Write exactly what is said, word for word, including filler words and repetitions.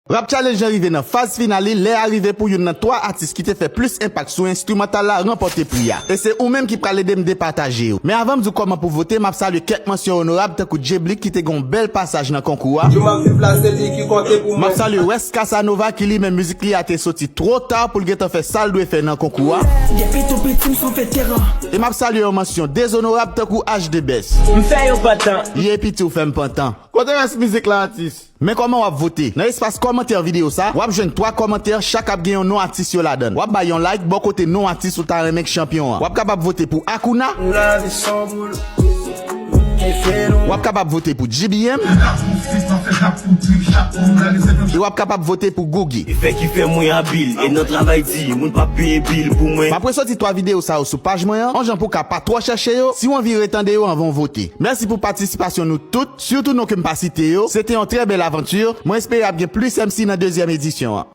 Rap Challenge lan rive nan faz final li, lè a rive pou youn nan twa atis ki te fè plis enpak sou enstrimantal la ranpòte pri a. E se ou menm ki pral ede m depataje yo. Men avan m di w kòman pou vote, m ap salye kèk mansyon onorab tankou Djeblick ki te gen yon bèl pasaj nan konkou a. Jou m ap viv la, se li ki konte pou mwen. M ap salye Wes Casanova ki li menm mizik li a te soti twò ta pou l gentan fè sa l dwe fè nan konkou a. Depi tou piti m se yon veteran. E m ap salye yon mansyon dezonorab tankou H D Best. M fè yo pantan. Ye piti ou fè m pantan. Kote rès mizik la atis? Men kòman w ap vote. Nan espas kòmantè videyo sa, w ap jwenn twa kòmantè, chak ap gen yon non atis yo ladan l. W ap bay yon like bò kote non atis ou ta renmen k chanpyon an. W ap kapab vote pou Akuna. Lavi s on boul. W ap kapab vote pou G B M. E w ap kapab vote pou Googie. E fè ki fè mwen abil, e nan travay di, moun p ap peye bil pou mwen. M ap resòti twa videyo sa yo sou paj mwen an, yon jan pou w ka pa twò chèche yo, si w anvi retande yo anvan w vote. Mèsi pou patisipasyon nou tout, sitou non ke m pa site yo. Se te yon trè bèl avanti. Mwen espere ap gen plis M C nan dezyèm edisyon an.